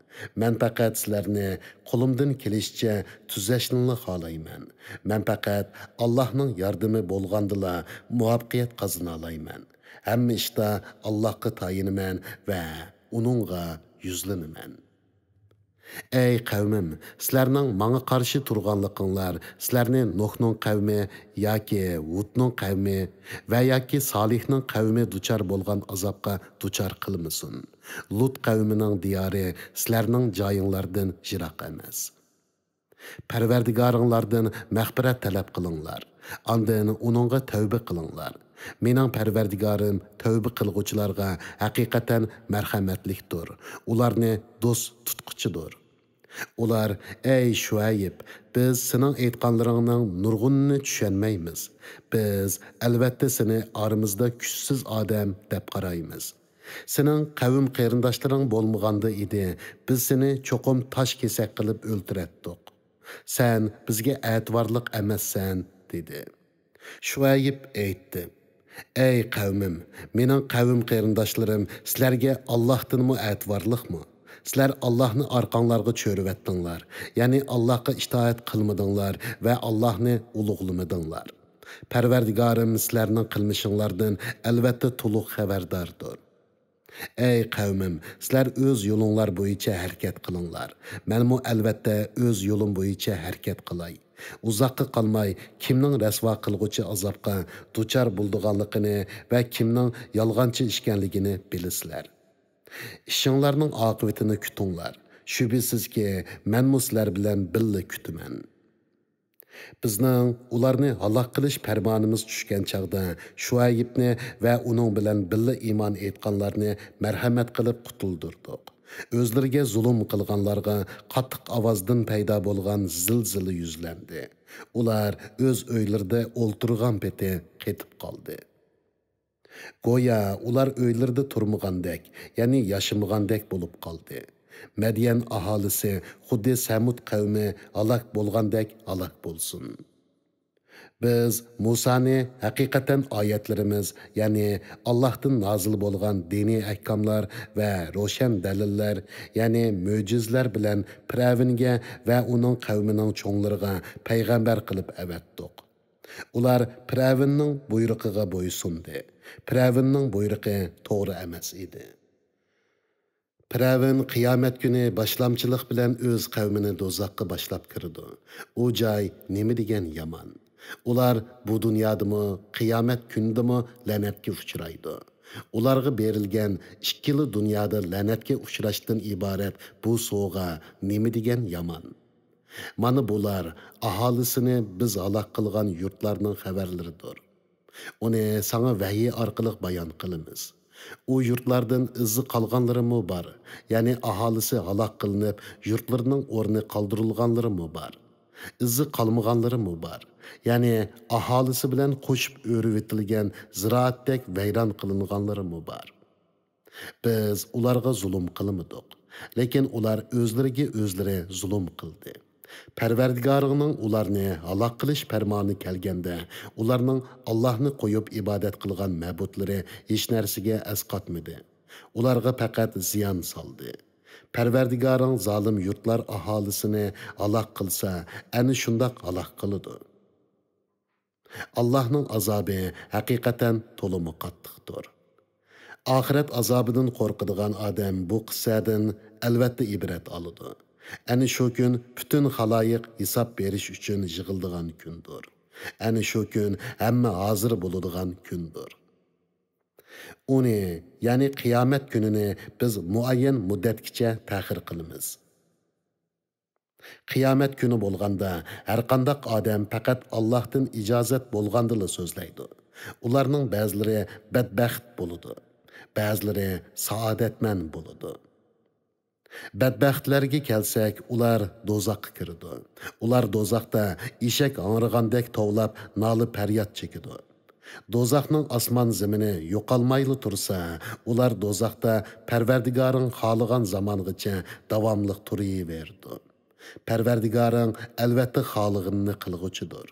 مەن پەقەت سىلەرنى قولۇمدىن كېلىشىچە تۈزەشنىلا خالايمەن. مەن پەقەت ئاللاھنىڭ ياردىمى بولغاندىلا مۇۋەپپەقىيەت قازىنالايمەن. ھەممە ئىشتا ئاللاھقا تايىنىمەن ۋە ئۇنىڭغا يۈزلىنىمەن.» «ئەي قەۋمىم، سىلەرنىڭ ماڭا قارشى تۇرغانلىقىڭلار سىلەرنى نۇھنىڭ قەۋمى ياكى ھۇدنىڭ قەۋمى ۋە ياكى سالىھنىڭ قەۋمى دۇچار بولغان ئازابقا دۇچار قىلمىسۇن. لۇت قەۋمىنىڭ دىيارى سىلەرنىڭ جايىڭلاردىن يىراق ئەمەس. پەرۋەردىگارىڭلاردىن مەغپىرەت تەلەپ قىلىڭلار. ئاندىن ئۇنىڭغا تەۋبە قىلىڭلار. مېنىڭ پەرۋەردىگارىم تەۋبە قىلغۇچىلارغا ھەقىقەتەن مەرھەمەتلىكتۇر، ئۇلارنى دوست تۇتقۇچىدۇر.» ئۇلار: «ئەي شۇئەيىب، بىز سېنىڭ ئېيتقانلىرىڭنىڭ نۇرغۇنىنى چۈشەنمەيمىز. بىز، ئەلۋەتتە، سېنى ئارىمىزدا كۈچسىز ئادەم دەپ قارايمىز. سېنىڭ قەۋم قېرىنداشلىرىڭ بولمىغاندا ئىدى، بىز سېنى چوقۇم تاش كېسەك قىلىپ ئۆلتۈرەتتۇق. سەن بىزگە ئەتىۋارلىق ئەمەسسەن» دېدى. شۇئەيىب ئېيتتى: «ئەي قەۋمىم، مېنىڭ قەۋم قېرىنداشلىرىم سىلەرگە ئاللاھتىنمۇ ئەتىۋارلىقمۇ؟ سىلەر ئاللاھنى ئارقاڭلارغا چۆرۈۋەتتىڭلار، يەنى ئاللاھقا ئىتائەت قىلمىدىڭلار ۋە ئاللاھنى ئۇلۇغلىمىدىڭلار. پەرۋەردىگارىم سىلەرنىڭ قىلمىشىڭلاردىن ئەلۋەتتە تولۇق خەۋەرداردۇر. ئەي قەۋمىم، سىلەر ئۆز يولۇڭلار بويىچە ھەرىكەت قىلىڭلار. مەنمۇ ئەلۋەتتە ئۆز يولۇم بويىچە ھەرىكەت قىلاي. ئۇزاققا قالماي كىمنىڭ رەسۋا قىلغۇچى ئازابقا دۇچار بولىدىغانلىقىنى ۋە كىمنىڭ يالغانچى ئىكەنلىكىنى بىلىسىلەر. ئىشىڭلارنىڭ ئاقىۋىتىنى كۈتۈڭلار. شۈبھىسىزكى، مەنمۇ سىلەر بىلەن بىللە كۈتىمەن.» بىزنىڭ ئۇلارنى ھالاك قىلىش پەرمانىمىز چۈشكەن چاغدا شۇئەيىبنى ۋە ئۇنىڭ بىلەن بىللە ئىمان ئېيتقانلارنى مەرھەمەت قىلىپ قۇتۇلدۇردۇق. ئۆزلىرىگە زۇلۇم قىلغانلارغا قاتتىق ئاۋازدىن پەيدا بولغان زىلزىلە يۈزلەندى. ئۇلار ئۆز ئۆيلىرىدە ئولتۇرغان پېتى قېتىپ قالدى. گويا ئۇلار ئۆيلىرىدە تۇرمىغاندەك، يەنى ياشىمىغاندەك بولۇپ قالدى. مەديەن ئاھالىسى خۇددى سەمۇد قەۋمى ھالاك بولغاندەك ھالاك بولسۇن. بىز مۇسانى ھەقىقەتەن ئايەتلىرىمىز، يەنى ئاللاھتىن نازىل بولغان دىنىي ئەھكاملار ۋە روشەن دەلىللەر، يەنى مۆجىزىلەر بىلەن پىرئەۋنگە ۋە ئۇنىڭ قەۋمىنىڭ چوڭلىرىغا پەيغەمبەر قىلىپ ئەۋەتتۇق. ئۇلار پىرئەۋننىڭ بۇيرۇقىغا بويسۇندى. پىرئەۋننىڭ بۇيرۇقى توغرا ئەمەس ئىدى. پىرئەۋن قىيامەت كۈنى باشلامچىلىق بىلەن ئۆز قەۋمىنى دوزاخقا باشلاپ كىرىدۇ. ئۇ جاي نېمە دېگەن يامان! ئۇلار بۇ دۇنيادىمۇ، قىيامەت كۈنىدىمۇ لەنەتكە ئۇچرايدۇ. ئۇلارغا بېرىلگەن ئىككىلا دۇنيادا لەنەتكە ئۇچراشتىن ئىبارەت بۇ سوۋغا نېمە دېگەن يامان! مانا بۇلار ئاھالىسىنى بىز ھالاك قىلغان يۇرتلارنىڭ خەۋەرلىرىدۇر. ئۇنى ساڭا ۋەھىي ئارقىلىق بايان قىلىمىز. ئۇ يۇرتلاردىن ئىزى قالغانلىرىمۇ بار، يەنى ئاھالىسى ھالاك قىلىنىپ، يۇرتلىرىنىڭ ئورنى قالدۇرۇلغانلىرىمۇ بار. ئىزى قالمىغانلىرىمۇ بار، يەنى ئاھالىسى بىلەن قوشۇپ ئۆرۈۋېتىلگەن زىرائەتتەك ۋەيران قىلىنغانلىرىمۇ بار. بىز ئۇلارغا زۇلۇم قىلمىدۇق، لېكىن ئۇلار ئۆزلىرىگە ئۆزلىرى زۇلۇم قىلدى. پەرۋەردىگارىڭنىڭ ئۇلارنى ھالاك قىلىش پەرمانى كەلگەندە، ئۇلارنىڭ ئاللاھنى قويۇپ ئىبادەت قىلغان مەبۇدلىرى ھېچ نەرسىگە ئەسقاتمىدى. ئۇلارغا پەقەت زىيان سالدى. پەرۋەردىگارىڭ زالىم يۇرتلار ئاھالىسىنى ھالاك قىلسا، ئەنە شۇنداق ھالاك قىلىدۇ. ئاللاھنىڭ ئازابى ھەقىقەتەن تولىمۇ قاتتىقتۇر. ئاخىرەت ئازابىدىن قورقىدىغان ئادەم بۇ قىسسەدىن ئەلۋەتتە ئىبرەت ئالىدۇ. ئەنە شۇ كۈن پۈتۈن خالايىق ھېساب بېرىش ئۈچۈن يىغىلىدىغان كۈندۇر. ئەنە شۇ كۈن ھەممە ھازىر بولىدىغان كۈندۇر. ئۇنى، يەنى قىيامەت كۈنىنى بىز مۇئەييەن مۇددەتكىچە تەخىر قىلىمىز. قىيامەت كۈنى بولغاندا، ھەرقانداق ئادەم پەقەت ئاللاھتىن ئىجازەت بولغاندىلا سۆزلەيدۇ. ئۇلارنىڭ بەزىلىرى بەدبەخت بولىدۇ، بەزىلىرى سائادەتمەن بولىدۇ. بەدبەختلەرگە كەلسەك، ئۇلار دوزاخقا كىرىدۇ. ئۇلار دوزاختا ئېشەك ھاڭرىغاندەك توۋلاپ، نالە-پەرياد چېكىدۇ. دوزاخنىڭ ئاسمان-زېمىنى يوقالمايلا تۇرسا، ئۇلار دوزاختا پەرۋەردىگارىڭ خالىغان زامانغىچە داۋاملىق تۇرۇۋېرىدۇ. پەرۋەردىگارىڭ ئەلۋەتتە خالىغىنىنى قىلغۇچىدۇر.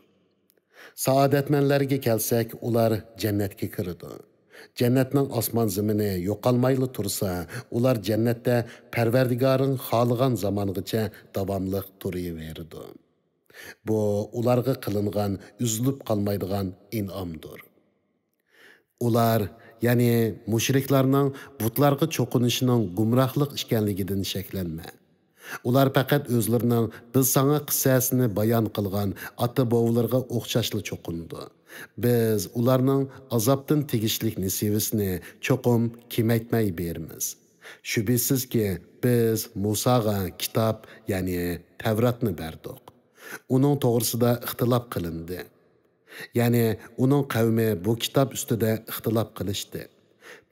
سائادەتمەنلەرگە كەلسەك، ئۇلار جەننەتكە كىرىدۇ. جەننەتنىڭ ئاسمان-زېمىنى يوقالمايلا تۇرسا، ئۇلار جەننەتتە پەرۋەردىگارىڭ خالىغان زامانغىچە داۋاملىق تۇرۇۋېرىدۇ. بۇ ئۇلارغا قىلىنغان ئۈزۈلۈپ قالمايدىغان ئىنئامدۇر. ئۇلار، يەنى مۇشرىكلارنىڭ بۇتلارغا چوقۇنۇشىنىڭ گۇمراھلىق ئىكەنلىكىدىن شەكلەنمە. ئۇلار پەقەت ئۆزلىرىنىڭ بىز ساڭا قىسسەسىنى بايان قىلغان ئاتا-بوۋىلىرىغا ئوخشاشلا چوقۇنىدۇ. بىز ئۇلارنىڭ ئازابتىن تېگىشلىك نېسىۋىسىنى چوقۇم كېمەيتمەي بېرىمىز. شۈبھىسىزكى، بىز مۇساغا كىتاب، يەنى تەۋراتنى بەردۇق. ئۇنىڭ توغرىسىدا ئىختىلاپ قىلىندى. يەنى ئۇنىڭ قەۋمى بۇ كىتاب ئۈستىدە ئىختىلاپ قىلىشتى.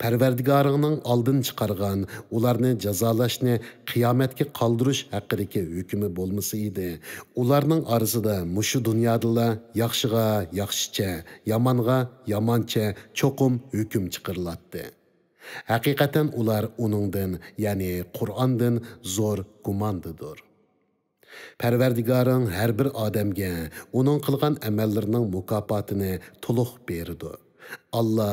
پەرۋەردىگارىڭنىڭ ئالدىن چىقارغان، ئۇلارنى جازالاشنى قىيامەتكە قالدۇرۇش ھەققىدىكى ھۆكمى بولمىسا ئىدى، ئۇلارنىڭ ئارىسىدا مۇشۇ دۇنيادىلا ياخشىغا ياخشىچە، يامانغا يامانچە چوقۇم ھۆكۈم چىقىرىلاتتى. ھەقىقەتەن ئۇلار ئۇنىڭدىن، يەنى قۇرئاندىن زور گۇماندىدۇر. پەرۋەردىگارىڭ ھەر بىر ئادەمگە ئۇنىڭ قىلغان ئەمەللىرىنىڭ مۇكاپاتىنى تولۇق بېرىدۇ. ئاللا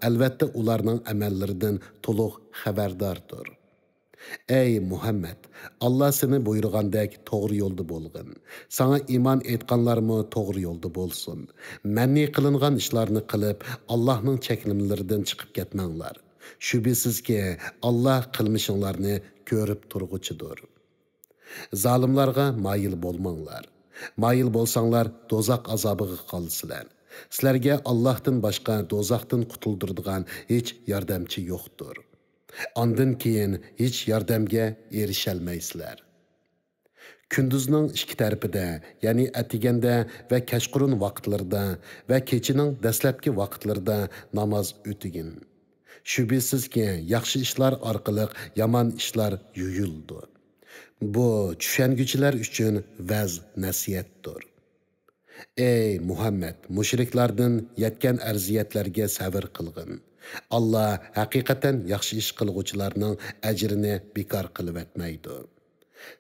ئەلۋەتتە ئۇلارنىڭ ئەمەللىرىدىن تولۇق خەۋەرداردۇر. ئەي مۇھەممەد، ئاللا سېنى بۇيرۇغاندەك توغرا يولدا بولغىن. ساڭا ئىمان ئېيتقانلارمۇ توغرا يولدا بولسۇن. مەنئى قىلىنغان ئىشلارنى قىلىپ، ئاللانىڭ چەكلىمىلىرىدىن چىقىپ كەتمەڭلار. شۈبھىسىزكى، ئاللا قىلمىشىڭلارنى كۆرۈپ تۇرغۇچىدۇر. زالىملارغا مايىل بولماڭلار. مايىل بولساڭلار، دوزاخ ئازابىغا قالىسىلەر. سىلەرگە ئاللاھتىن باشقا دوزاختىن قۇتۇلدۇرىدىغان ھېچ ياردەمچى يوقتۇر. ئاندىن كېيىن ھېچ ياردەمگە ئېرىشەلمەيسىلەر. كۈندۈزنىڭ ئىككى تەرىپىدە، يەنى ئەتىگەندە ۋە كەچقۇرۇن ۋاقىتلىرىدا ۋە كېچىنىڭ دەسلەپكى ۋاقىتلىرىدا ناماز ئۆتىگىن. شۈبھىسىزكى، ياخشى ئىشلار ئارقىلىق يامان ئىشلار يۇيۇلىدۇ. بۇ چۈشەنگۈچىلەر ئۈچۈن ۋەز-نەسىھەتتۇر. ئەي مۇھەممەد، مۇشرىكلاردىن يەتكەن ئەزىيەتلەرگە سەۋر قىلغىن. ئاللا ھەقىقەتەن ياخشى ئىش قىلغۇچىلارنىڭ ئەجرىنى بىكار قىلىۋەتمەيدۇ.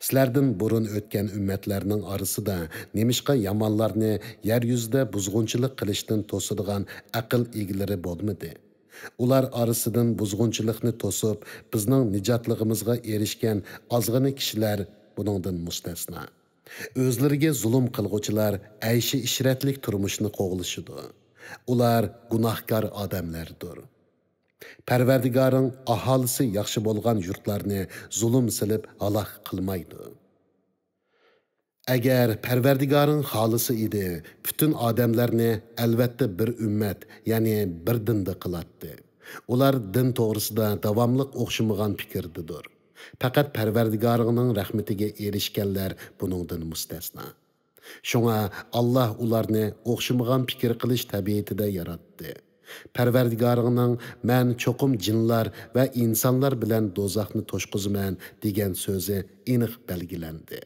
سىلەردىن بۇرۇن ئۆتكەن ئۈممەتلەرنىڭ ئارىسىدا نېمىشقا يامانلارنى يەر يۈزىدە بۇزغۇنچىلىق قىلىشتىن توسىدىغان ئەقىل ئىگىلىرى بولمىدى؟ ئۇلار ئارىسىدىن بۇزغۇنچىلىقنى توسۇپ، بىزنىڭ نىجاتلىقىمىزغا ئېرىشكەن ئازغىنە كىشىلەر بۇنىڭدىن مۇستەسنا. ئۆزلىرىگە زۇلۇم قىلغۇچىلار ئەيشى-ئىشرەتلىك تۇرمۇشنى قوغلىشىدۇ. ئۇلار گۇناھكار ئادەملەردۇر. پەرۋەردىگارىڭ ئاھالىسى ياخشى بولغان يۇرتلارنى زۇلۇم سېلىپ ھالاك قىلمايدۇ. ئەگەر پەرۋەردىگارىڭ خالىسا ئىدى، پۈتۈن ئادەملەرنى ئەلۋەتتە بىر ئۈممەت، يەنى بىر دىندا قىلاتتى. ئۇلار دىن توغرىسىدا داۋاملىق ئوخشىمىغان پىكىردىدۇر. پەقەت پەرۋەردىگارىڭنىڭ رەھمىتىگە ئېرىشكەنلەر بۇنىڭدىن مۇستەسنا. شۇڭا ئاللاھ ئۇلارنى ئوخشىمىغان پىكىر قىلىش تەبىئىتىدە ياراتتى. پەرۋەردىگارىڭنىڭ «مەن چوقۇم جىنلار ۋە ئىنسانلار بىلەن دوزاخنى توشقۇزىمەن» دېگەن سۆزى ئېنىق بەلگىلەندى.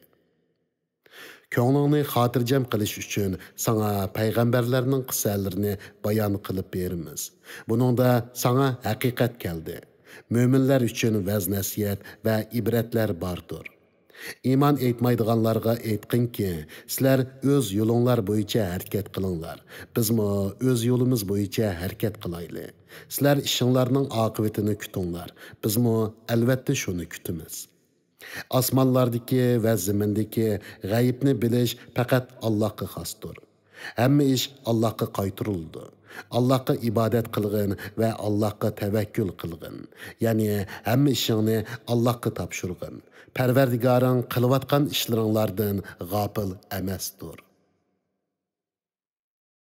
كۆڭلۈڭنى خاتىرجەم قىلىش ئۈچۈن ساڭا پەيغەمبەرلەرنىڭ قىسسەلىرىنى بايان قىلىپ بېرىمىز. بۇنىڭدا ساڭا ھەقىقەت كەلدى. مۆمىنلەر ئۈچۈن ۋەز-نەسىھەت ۋە ئىبرەتلەر باردۇر. ئىمان ئېيتمايدىغانلارغا ئېيتقىنكى، سىلەر ئۆز يولۇڭلار بويىچە ھەرىكەت قىلىڭلار، بىزمۇ ئۆز يولىمىز بويىچە ھەرىكەت قىلايلى. سىلەر ئىشىڭلارنىڭ ئاقىۋىتىنى كۈتۈڭلار، بىزمۇ ئەلۋەتتە شۇنى كۈتىمىز. ئاسمانلاردىكى ۋە زېمىندىكى غەيىبنى بىلىش پەقەت ئاللاھقا خاستۇر. ھەممە ئىش ئاللاھقا قايتۇرۇلىدۇ. ئاللاھقا ئىبادەت قىلغىن ۋە ئاللاھقا تەۋەككۈل قىلغىن. يەنى ھەممە ئىشىڭنى ئاللاھقا تاپشۇرغىن. پەرۋەردىگارىڭ قىلىۋاتقان ئىشلىرىڭلاردىن غاپىل ئەمەستۇر.